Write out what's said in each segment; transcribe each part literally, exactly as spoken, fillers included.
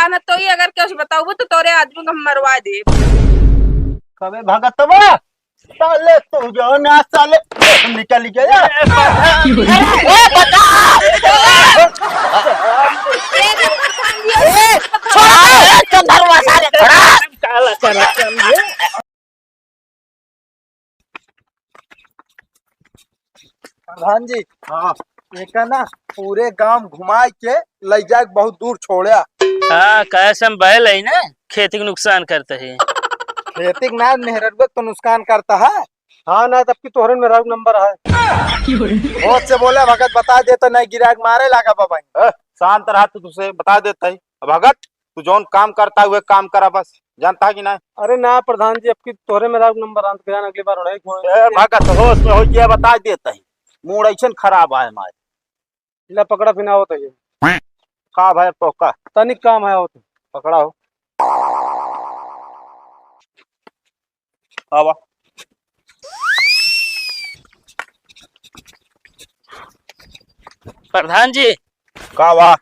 ना तो ही अगर कुछ बताऊबू तो तोरे आदमी को हम मरवा दे। कबे भगतवा, साले तू जो ना साले निकल गया। ए, बता। ए, छोड़ा, ए, चंदरवा साले, छोड़ा। काला चना समझे। प्रधान जी, हाँ। एका ना पूरे गांव घुमाई के लई जाए बहुत दूर छोड़ा। हाँ, कैसे हम बैल है ना, खेती के नुकसान करते हैं। खेती के ना, मेहररुआ तो नुकसान करता है। हाँ ना, तब की तोहरे मेहरारू नंबर है। होश से बोले भगत, बता दे तो नहीं गिराक मारे लागा बाबा। ए, शांत रहा तू, तुझसे बता देता ही। अब भगत, तू जौन काम करता है, वह काम करा बस, जानता है कि ना? अरे ना प्रधान जी, अब की तोहरे मेहरारू नंबर आंत गया, अगली बार उड़ाई घुमाई। ए, भगत, होश में हो गया, बता देता ही। मूड ऐसन खराब है हमारे। ले पकड़ा फिर आवत है। का भाई, अब तो का? तनिक काम है, आवत है। पकड़ा हो। आवा। प्रधान जी। का बा?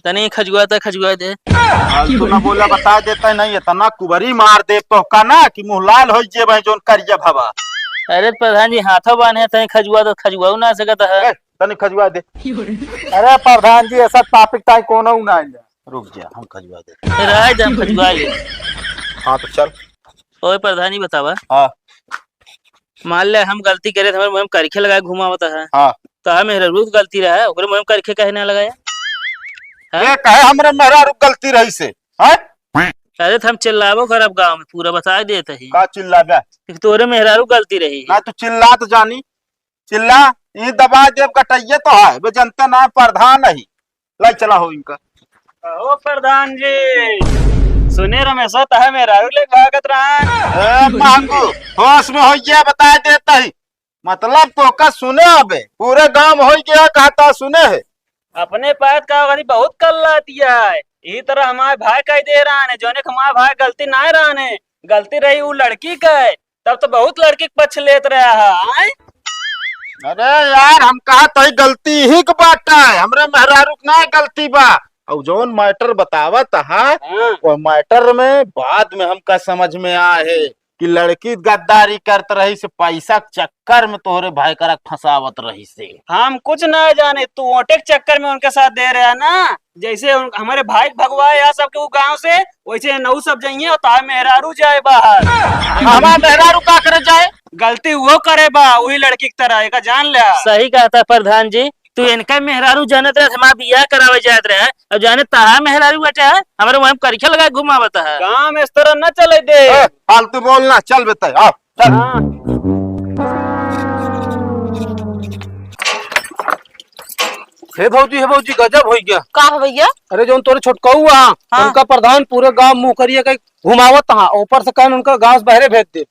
तनी खजुआ त खजुआ दे। फालतू ना बोला, बता देता है, नहीं इतना कुबरी मार दे तो का ना कि मुँह लाल हो जेबे जौन करिया भवा। अरे प्रधान जी, हाथों बांधे तनी खजुआ त खजुआ ना सकत है। ए, तनी खजुआ दे। अरे प्रधान जी, ऐसा topic ताई कोनो ना आइले। रुक जा, हम खजुआ दे। ए, रह जा, हम खजुआ ले। हाँ, तो चल। ओए प्रधान जी, बतावा। हाँ। मान ले, हम गलती करे, हमारे मुँह में करिखे लगा के घुमावत है। हाँ। तो हम मेहरारू के गलती रहा, ओकरे मुँह में करिखे काहे ना लगाया? हाँ? ये कहे हमरे मेहरारू के गलती रही से, हैं? अरे, तो हम चिल्लाबो करब गाँव में, पूरा बता देत ही। का चिल्लाबे? कि तोरे मेहरारू के गलती रही। ना, तू चिल्ला तो जानी। चिल्ला, ई दबा देब कटैये तो है, बे जनते ना प्रधान ही। लाई चला हो इनका। ओ प्रधान जी, सुने रमेशो तहे मेहरारू लेके भागत रहा। ए, मांगू, होश में हो गया, बता देता ही। मतलब तो का सुने अबे, पूरे गांव हो गया कहता सुने है। अपने पास का वाली बहुत कल्ला दिया है। यही तरह हमारे भाई कह दे रहा है, जोने के हमारे भाई गलती ना रहा है, गलती रही वो लड़की का है। तब तो बहुत लड़की के पक्ष लेत रहा है, आय? अरे यार, हम कहा तो गलती ही के बाटा है, हमरे मेहरारू के ना गलती बा। और जौन matter बतावत है, हाँ। वो matter में बाद में हमका समझ में आए है कि लड़की गद्दारी करत रही से, पैसा के चक्कर में तोहरे भाई करा फंसावत रही से। हम कुछ ना जाने, तू ओटे के चक्कर में उनके साथ दे रहा ना, जैसे उन, हमारे भाई के भगवाए या सबके वो गांव से, वैसे नऊ सब जाइए और तार मेहरारू जाए बाहर। हमार मेहरारू का करे जाए? गलती वो करे बा, वही लड़की की तरह, एका जान ले। सही कहता प्रधान जी, तू इनका मेहरारू जानत रहे, हमार बियाह करावे जात रहे, अब जाने तहार मेहरारू बटे है, हमारे वहाँ करिखा लगा घुमावत है। काम इस तरह न चले दे। ए, फालतू बोलना, चल बेटा, आओ, चल। हाँ। हे भौजी, हे भौजी, गजब होइ गया। का हो भैया? अरे, जौन तोरे छोटकऊ हा, हाँ। उनका प्रधान पूरे गांव मुँह करिए के घुमावत हा, ऊपर से कहन उनका गांव से बहरे भेज दे।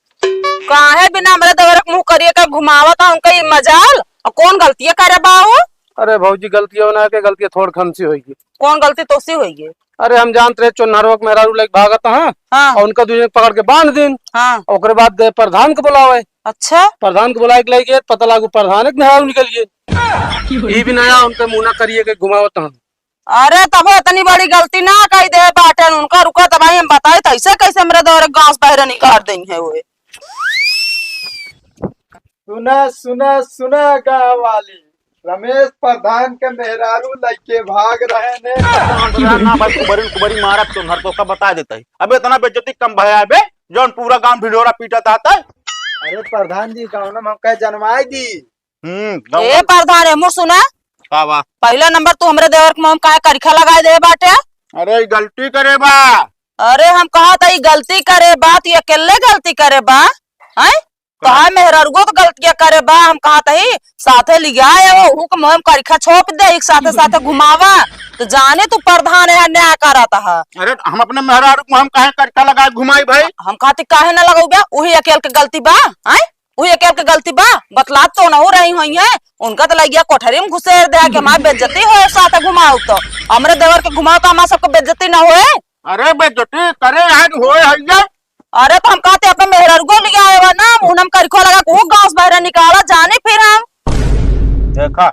काहे बिना हमरे देवर के मुँह करिए के घुमावत हा, उनका ई मजाल? और कौन गलतियाँ करे बा उ? अरे भौजी, गलतियाँ ना के, गलतियाँ थोड़ खमसी होइगी। कौन गलती तोसी होइगी? अरे, हम जानत रहे चोन्हरवा के मेहरारू लेके भागत हा, हाँ। और उनका दुइजन के पकड़ के बांध दिन। हाँ। ओकरे बाद गए प्रधान के बुलावे। अच्छा। प्रधान के बुलाए के लेके पता लागू प्रधान के मेहरारू निकल गए। ई भी नया उनके मुँह ना करिए के घुमावत हा। अरे, तबो इतनी बड़ी गलती ना कही दे बाटेन उनका। रुका, तब आई हम बताए, तो ऐसे कैसे हमरे देवर गांव से बहरे निकाल देंगे हुए। सुना, सुना, सुना गाँव वाली, रमेश प्रधान के मेहरारू लइके भाग रहे ने। ना भाई, कुबरी, कुबरी मारत तो घर तो का बता देता है। अबे इतना बेइज्जती कम भया है बे, जौन पूरा गांव ढिढोरा पीटत आता है। अरे प्रधान जी, गाँव में हमका जनवाई दी। हम्म, ए प्रधान, ए मुर सुना। का बा? पहला नंबर तू हमरे देवर के मुँह में काहे करिखा लगाए दे बाटे? अरे, ई गलती करे बा। अरे, हम कहा था ई गलती करे बा, तू अकेले गलती करे बा, हैं? का? तोहार मेहररुओ तो गलतियाँ करे बा, हम कहा था ही साथे लिया है वो, हूँ के मुँह में करिखा छोप दे, एक साथे साथे घुमावा, तो जाने तू प्रधान है, न्याय करत है। अरे, हम अपने मेहरारू के मुँह में काहे करिखा लगाए घुमाई भाई? हम कहती काहे ना लगौबे, वही अकेल के गलती बा, हैं? उही अकेल के गलती बा, बतलात तो नहु रही होइहैं, उनका तो लगिया कोठरी में घुसेर दे कि हमार बेइज्जती होए, साथ घुमाओ तो, हमरे देवर के घुमाओ तो हमार सबके बेइज्जती ना होए। अरे बेइज्जती करे यार होए है ये। अरे तो हम कहते अपने मेहररुओ लिया आए बा ना, मुँह में करिखो लगा, कहूँ गाँव से बहरे निकाला, जाने फिर हम। देखा,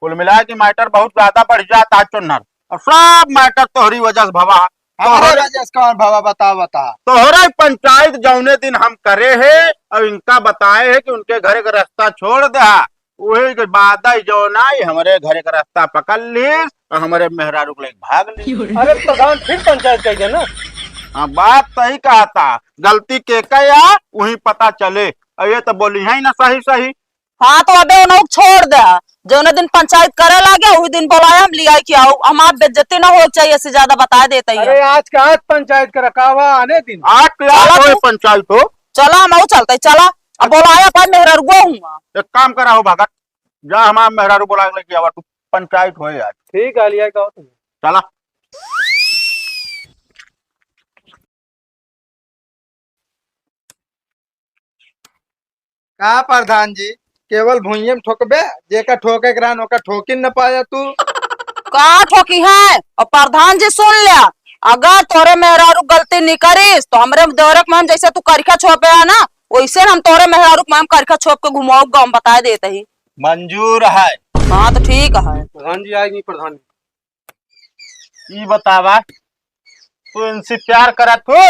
कुल मिला के matter बहुत ज्यादा बढ़ जात आज चोन्हर, और सब matter तोहरी वजह से भवा। हमारे तोहरे वजह से कौन भवा, बता, बता। तोहरे पंचायत जौने दिन हम करे है और इनका बताए है कि उनके घरे का रास्ता छोड़ दे, वही के बाद ही जौन आई हमरे घरे का रास्ता पकड़ लीस और हमरे मेहरारू के लेके भाग ली। अरे प्रधान, फिर पंचायत कह देना। हाँ, बात सही कहा था, गलती के का या वही पता चले। और ये तो बोली है ना सही सही। हाँ, तो अबे उन्हों छोड़ दे, जौने दिन पंचायत करे लागे, वही दिन बोलाए हम लिया के आओ। हमार बेइज्जती ना हो चाहिए, से ज्यादा बता देते ही अरे हम। आज के आज पंचायत करे, कावा आने दिन। आज के आज चला होए तू। पंचायत हो। चला, हम आऊ चलते, चला। अब बोलाया पाए मेहररुआ हुआ। एक काम करा हो भगत, जा हमार मेहरारू बोला के लेके आवा, तू पंचायत होए आज। ठीक है, लिया के आओ तुम। चला। का प्रधान जी, केवल भुइये में ठोकबे? जेका ठोके के रहन, ओका ठोकिन न पाया तू। का ठोकी है? और प्रधान जी सुन लिया, अगर तोरे मेहरारू गलती नहीं करीस, तो हमरे देवरक में हम जैसे तू करिखा छोपे है ना, वैसे हम तोरे मेहरारू में हम करिखा छोप के घुमाओ गाँव, बताए देते ही। मंजूर है। हाँ, तो ठीक है। प्रधान जी आएगी, प्रधान जी। ई बतावा, तू इनसे प्यार करत हो?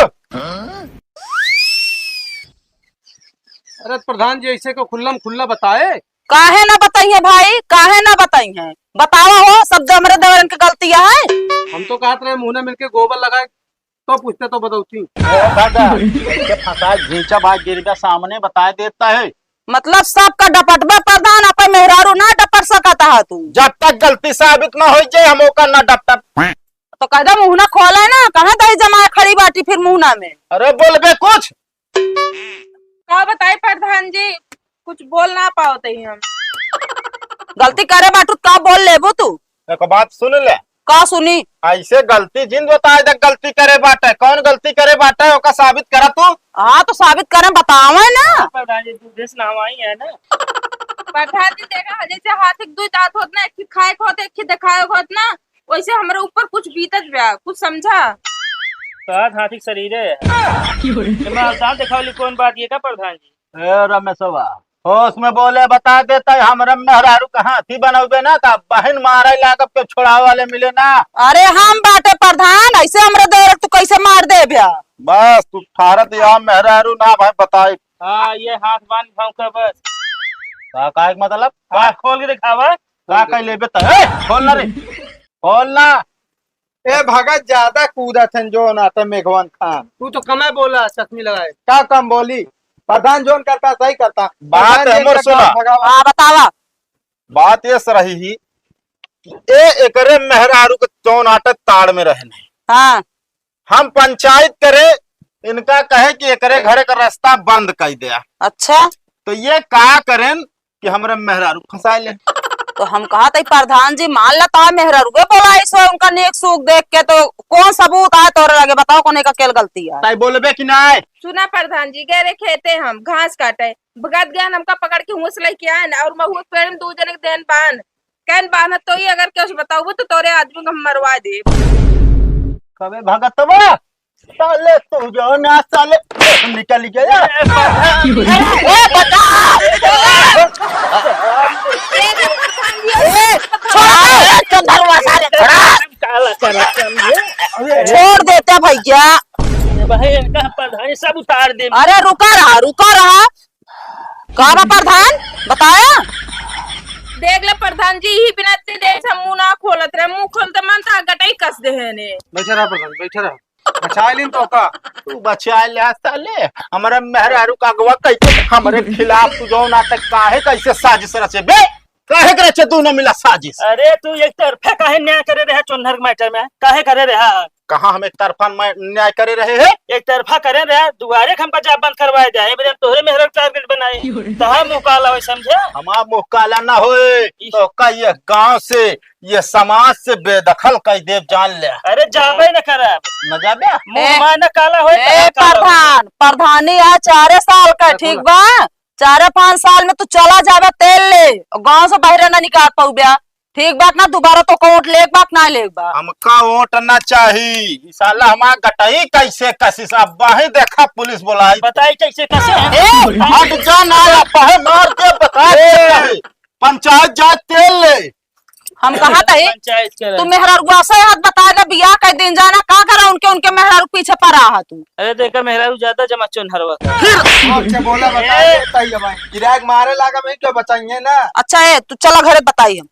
अरे प्रधान जी, ऐसे को खुल्लम खुल्ला बताए। काहे ना बताई है भाई, काहे ना बताई है? बतावा हो, सब तो हमरे देवरन के गलतियाँ है। हम तो कहत रहे मुँह ना मिलके गोबर लगाए, तो पूछते तो बतौती। ए, दादा, के फंसा घींचा बाज गिर गया, सामने बताए देता है। मतलब सबका डपटबे प्रधान, अपन मेहरारू ना डपट सकत हा तू। जब तक गलती साबित ना हो जाए, हम ओकर ना डपटब। तो कह दे मुँह ना खोले ना, कहाँ दही जमाए खड़ी बाटी फिर मुँह ना में। अरे बोलबे कुछ। का बताई प्रधान जी, कुछ बोल ना पावत ही हम। गलती करे बाटू त का बोल लेबू तू? एक बात सुन ले। का सुनी? ऐसे गलती जिन बताए दे, गलती करे बाटे। कौन गलती करे बाटे, ओका साबित करा तू। हाँ, तो साबित करे, बतावे ना। प्रधान जी, दूधे से नहवाई है ना। प्रधान जी, देखा है, जैसे हाथी के दुई दांत होत ना, एक ठे खाए के होत, एक ठे देखाए के होत ना, वैसे हमरे ऊपर कुछ बीतत बा, कुछ समझा? सात हाथी के शरीर है। क्यों रे? तो मैं अवतार दिखावली कौन बात ये का प्रधान जी? ए रमेशवा, होश में बोले, बता देता है, हमरे मेहरारू का हाथी बनौबे ना, त बहिन मारे लागब के छोड़ावे वाले मिले ना। अरे हम बाटे प्रधान, ऐसे हमरे देवर तू कैसे मार दे भ्या? बस तू ठारत या मेहरारू ना भाई बताई। हाँ, ये हाथ बांध भाव का बस। का, का एक मतलब? हाँ, खोल के दिखावा। का कह लेबे त? ए, खोल ना रे। खोल ना। ए भगत, ज्यादा कूदत हन जो ना त मेघवन खान। तू तो कमे बोला, चश्मी लगाए। का कम बोली? प्रधान जोन करता, सही करता। बात प्रधान जी हमर का सुना। भगवान। हाँ, बतावा। बात ये रही ही, ए एकरे मेहरारू के जौन आटे ताड़ में रहने। हाँ। हम पंचायत करे, इनका कहे कि एकरे घरे का रास्ता बंद कर दिया। अच्छा। तो ये का करें कि हमरे मेहरारू फंसा ले। तो हम कहा तई प्रधान जी, मान ला ता मेहरारू के बोलाइस हो, उनका नेक सूख देख के, तो कौन सबूत आए तोरे लगे? बताओ, कौन का केल गलती है? ताई बोलबे कि नाय? सुना प्रधान जी, गए रहे खेते हम घास काटे, भगत गया हमका पकड़ के हुआ से लेके आए ना, और महुआ पेड़ में दो जने के देन बांध, कहन बांधत तो ही अगर केहू से बताउबो तो तोरे आदमी को हम मरवा देब। कबे भगतवा, साले तू जो ना साले निकल गया। ए, बता। ए, छोड़ दे, चंदरवा साले, छोड़ा। काला करा, समझे? छोड़ देते भैया। भाई, इनका हम प्रधानी सब उतार दे। अरे रुका रहा, रुका रहा। का बा प्रधान, बताया? देख ले प्रधान जी, यही बिना इतने देर से मुंह ना खोलत रहे, मुंह खोलते मन तो गटई कस दे है ने। बैठे रहा प्रधान, बैठे रहा। बचा लेन तो का? तू बचा ले साले, हमारा मेहरारू का अगवा कह के हमरे खिलाफ तू जो नाटक काहे, कैसे साजिश रचे बे? काहे के रचे दोनों मिला साजिश? अरे तू एक तरफा काहे न्याय करे रहे चोन्हर के मैटर में? काहे करे रहे? कहाँ हम एक तरफा न्याय करे रहे हैं? एक तरफा करे रहे, दुआरे के हम पंजाब बंद करवाए दे, ए बेरे तोहरे मेहर टारगेट बनाए, तहार मुंह काला होए, समझे? हमार मुंह काला ना होए, तो का ये गांव से, ये समाज से बेदखल कर देब, जान ले। अरे जाबे न करब। न जाबे? मुंह ए, माय न काला होए, ए, तो काला होए। प्रधान, प्रधानी आ चारे साल का, ठीक बा? चारे पाँच साल में तू चला जाबे तेल ले, गांव से बाहरे ना निकाल पाउबे। ठीक बात ना, दोबारा तो वोट लेक बात ना लेक बा। हमका वोट ना चाही। ई साला हमार गटई कैसे कसिस, अब वही देखा पुलिस बोलाई। बताई कैसे कसे है? ए! हट जा ना, अब है मार के बता ए! कैसे कसी। पंचायत जाए तेल ले। हम कहा था, पंचायत के तू रहे। मेहरारू से हाथ बता दे, बियाह कर दिन जाना, का करा उनके, उनके मेहरारू पीछे पड़ा है तू। अरे तो एकर मेहरारू ज्यादा जमा चोन्हरवा। फिर आपसे बोला, बता देता ही है भाई। गिराक मारे लागा भाई, क्यों बचाइए ना? अच्छा है, तू चला घरे बताई हम।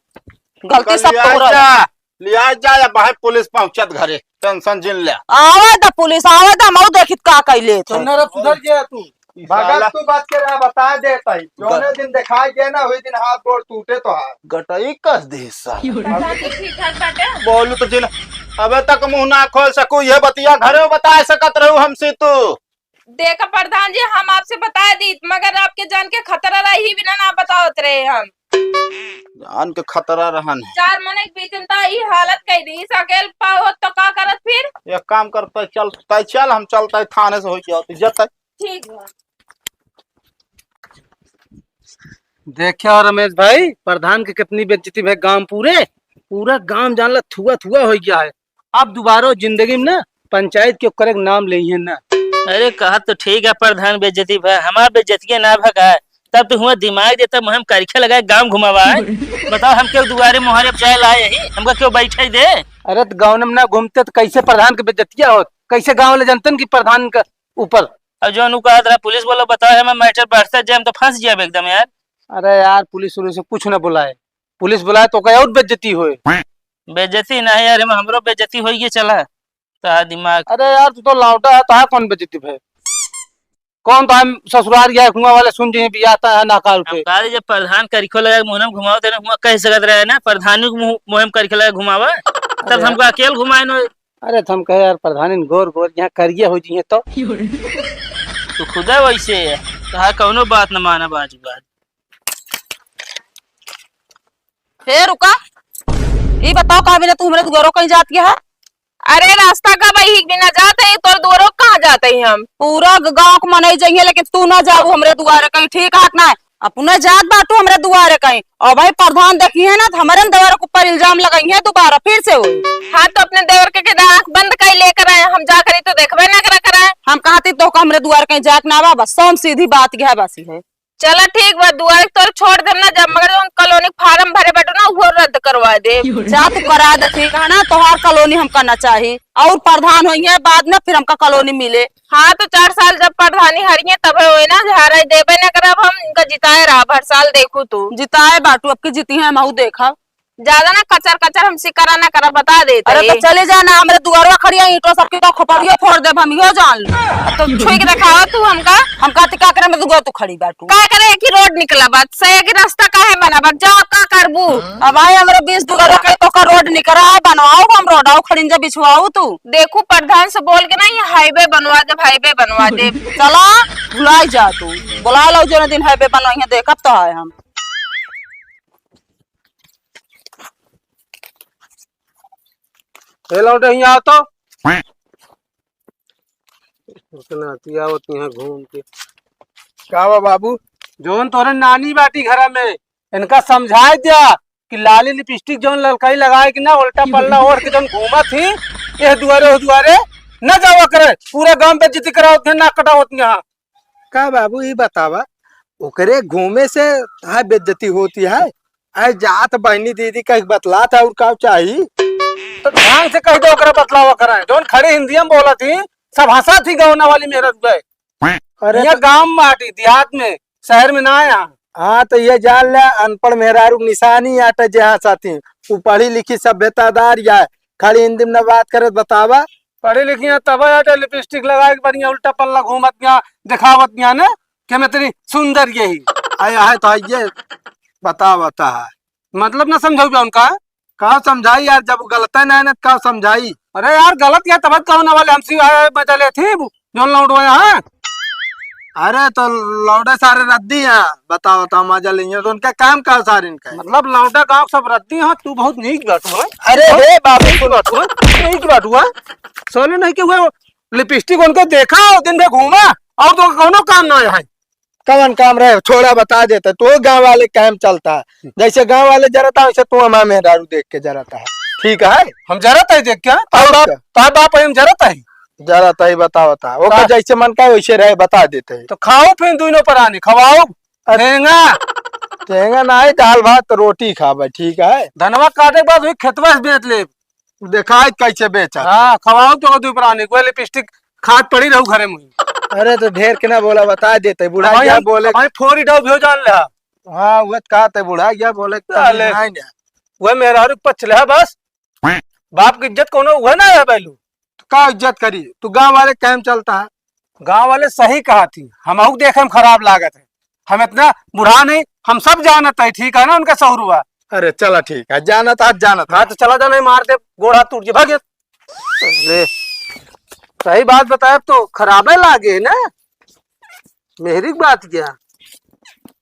गलती सब लिया तोहरा। जा, लिया जा, या बाहर पुलिस पहुंचत घरे, टेंशन जिन ले। आवे द पुलिस, आवे द, मऊ देखित का कैले थे। सुन रे, सुधर गया तू। ई भगत साला तू बात के रहा, बता देता ही। जौने दिन दिखाई दे ना, वही दिन हाथ गोड़ टूटे तो हाथ। गटई कस दे साला। बाकी ठीक ठाक बाटे? बोलू तो जिन, अबे तक मुंह ना खोल सकू, ये बतिया घरे में बता सकत रहू हमसे तू। देखा प्रधान जी, हम आपसे बता दी, मगर आपके जान के खतरा रही बिना ना बतावत रहे हम। जान के खतरा रहन है। चार मने के बीच में तो ई हालत कह दी, अकेल पाओ तो का करत फिर? एक काम करता है, चल, तय चल, हम चलता है थाने से हो जाओ, तू जता। ठीक बा। देखा रमेश भाई, प्रधान के कितनी बेइज्जती भई गांव पूरे, पूरा गांव जान ला थुआ थुआ हो गया है। अब दोबारा जिंदगी में ना पंचायत के ओकरे के नाम लेइहे ना। अरे कहत तो ठीक है प्रधान, बेइज्जती भई, हमार बेइज्जतिये ना भगाए, तब तो हुआ दिमाग देता मुहिम करिखे लगाए गांव घुमावा है। बताओ हम क्यों दुआरे मुहारे पे जाए लाए यही, हमका क्यों बैठे दे? अरे तो गाँव में ना घूमते तो कैसे प्रधान के बेइज्जतिया होत, कैसे गाँव वाले जानते न कि प्रधान के ऊपर। अब जौन उ कहत रहा पुलिस बोला, बताओ हमें मैटर बढ़ता जाए, हम तो फंस जाए एकदम यार। अरे यार पुलिस उलिस से कुछ ना बुलाए, पुलिस बुलाए तो कहे और बेइज्जती होए। बेइज्जती नहीं यार, हम हमरो बेइज्जती होई के चला। तोहार दिमाग। अरे यार, तू तो लौटा है, तोहार कौन बेइज्जती भे? कौन तो हम ससुराल गया, कुआं वाले सुन जी बियाह ता है ना काल हम पे। कहा जब प्रधान करिखो लगा के मुहम घुमाओ तेने हुआ कह सकत रहे ना, प्रधान के मुंह, मुहम करिखो लगा घुमावा, तब अरे हमको अकेल घुमाए न। अरे तो हम कहे यार, प्रधान इन गोर गोर यहाँ करिए हो जी हैं तो। तू खुदा वैसे है, कहा कौनो बात न माना बाजू बात। हे रुका, ई बताओ, का बिना तू हमरे दुआरो कहीं जात गया है? अरे रास्ता का भाई, हिक बिना जात है, तोर दुआरो कहाँ जात है हम? पूरा ग-, गाँव के मनई जइहे, लेकिन तू ना जाऊ हमरे दुआरे कहीं, ठीक है कि ना? अपने जात बाटू हमरे दुआरे कहीं, और भाई प्रधान देखी है ना, तो हमरे देवर के ऊपर इल्जाम लगाई है दोबारा फिर से हो। हाँ, तो अपने देवर के, के आँख बंद कर लेकर आए, हम जा करी तो देखबे ना करा कराए। हम कहती तो का हमरे दुआरे कहीं जात ना बा, बस सौम सीधी बात यह बसी है। चला ठीक बा, दुआरे तोर छोड़ देम ना, जब मगर जौन कॉलोनी फार्म भरे बाटू ना, उहो रद्द करवा दे। जा तू करा दे, ठीक है ना, तोहार कॉलोनी हमका ना चाही। और प्रधान होइहे बाद में, फिर हमका कॉलोनी मिले। हाँ, तो चार साल जब प्रधानी हरिये तब होए ना, झारे देबे ना करब हम, इनका जिताए रहब हर साल, देखू तू। जिताए बाटू, अब की जीती है, महू देखब। ज्यादा ना कचर कचर हमसे करा ना करा, बता देते अरे तो ही। चले जा ना, हमरे दुआरवा खड़िया ईंटो सबके तो खोपड़ियो फोड़ देब हम, इहो जान लो। तो छुई के देखावा तू हमका। हम कहती का करे में दुआर तू खड़ी बाटू। का करे कि रोड निकला बात, सही कि रास्ता काहे बना बात, जाओ का करबू? अब आए हमरे बीस दुआरवा खड़ी तो का रोड निकला है, बनवाओ हम रोड, आओ खड़िंजा बिछवाओ तू। देखू प्रधान से बोल के ना ये हाईवे बनवा दे, हाईवे बनवा दे। चला, भुलाई जा तू, बुला लो जो दिन हाईवे बनवाइए देखब तो है हम। ए लौंडे, हियाँ आओ तो। उतना अति आवत यहाँ घूम के। का बा बाबू? जौन तोरे नानी बाटी घर में, इनका समझाए दिया कि लाली लिपस्टिक जौन ललकाई लगाए कि ना, उल्टा पल्ला ओढ़ के जौन घूमत ही, एह दुआरे ओह दुआरे न जावा करे, पूरा गांव बेइज्जती करावत है, नाक कटावत यहाँ। का बाबू, ई बतावा, ओकरे घूमे से तहार बेइज्जती होती है? अरे जात बहनी दीदी कह के बतलात है, और का चाही? तो ढंग से कह दे, ओकरा बतलावा कराए। जौन खड़ी हिंदी में बोलत ही, सब हंसत ही गौना वाली मेहररुआ। अरे ये तो गांव में आटी, देहात में, शहर में ना आया। हाँ, तो ये जान ले, अनपढ़ मेहरारू के निशानी आटे जे हंसत ही। उ पढ़ी लिखी सभ्यतादार या खड़ी हिंदी में न बात करे, बतावा। पढ़ी लिखी है तब आटे, लिपस्टिक लगाए के बढ़िया उल्टा पल्ला घूमत गया, दिखावत गया ना कि हम इतनी सुंदर यही। आया है तो आइए, बता, बता। मतलब ना समझाऊ बे उनका। का समझाई यार, जब गलत है ना, ना का समझाई? अरे यार, गलत क्या तब कहो ना वाले हमसे आए मजा ले थे, जौन लौटवाया है। अरे तो लौटे सारे रद्दी हैं, बताओ, बताओ, मजा लेंगे तो उनका काम का सारे इनका है? मतलब लौटे गाँव सब रद्दी हैं, तू बहुत नीक बाटू है। अरे हाँ? हे बाबू, नीक बाटू है, नीक बाटू है। सोने नहीं के हुए लिपस्टिक उनके देखा और दिन भर घूमा और तो कौनो काम ना है। कवन काम रहे, छोड़ा, बता देता, तो गांव वाले काम चलता है। जैसे गांव वाले जरता है, वैसे तू हमारे मेहरारू देख के जरता है। ठीक है? हम जरत है देख क्या? तार और बाप, क्या? तार बाप है, हम जरत है। जरत है, बताओ, बताओ। ओकर का? जैसे मन का वैसे रहे, बता देते हैं। तो खाओ फिर दोनों परानी, खवाओ। अरे। ठेंगा। तेंगा नाही, दाल भात रोटी खाबे, ठीक है। धनवा काटे के बाद वही खेतवा से बेच ले। देखाई कैसे बेचा। हाँ, खवाओ तो दू प्राणी, कोई लिपस्टिक खात पड़ी रहू घरे मुही। अरे तो ढेर के ना बोला, बता देते, बूढ़ा भाई क्या हम, बोले। भाई फोरी डाउ भी हो जान ले। हाँ, वो कहते बूढ़ा क्या बोले, साले। नहीं ना। वह मेहरारू के पच ले बस। बाप की इज्जत कोनो हुए ना है बैलू। तो का इज्जत करी? तू गांव वाले कहम चलता है। गांव वाले सही कहा थी, हमहू देखे में खराब लागत है। हम इतना बूढ़ा नहीं, हम सब जानत है, ठीक है ना, उनका सहुरुआ। अरे चला ठीक है, जानत आज जानत है। हाँ तो चला जाना, मार दे, गोड़ हाथ टूट जे, भाग जा। अरे सही बात बताए तो खराबे लागे ना, मेहरी की बात क्या।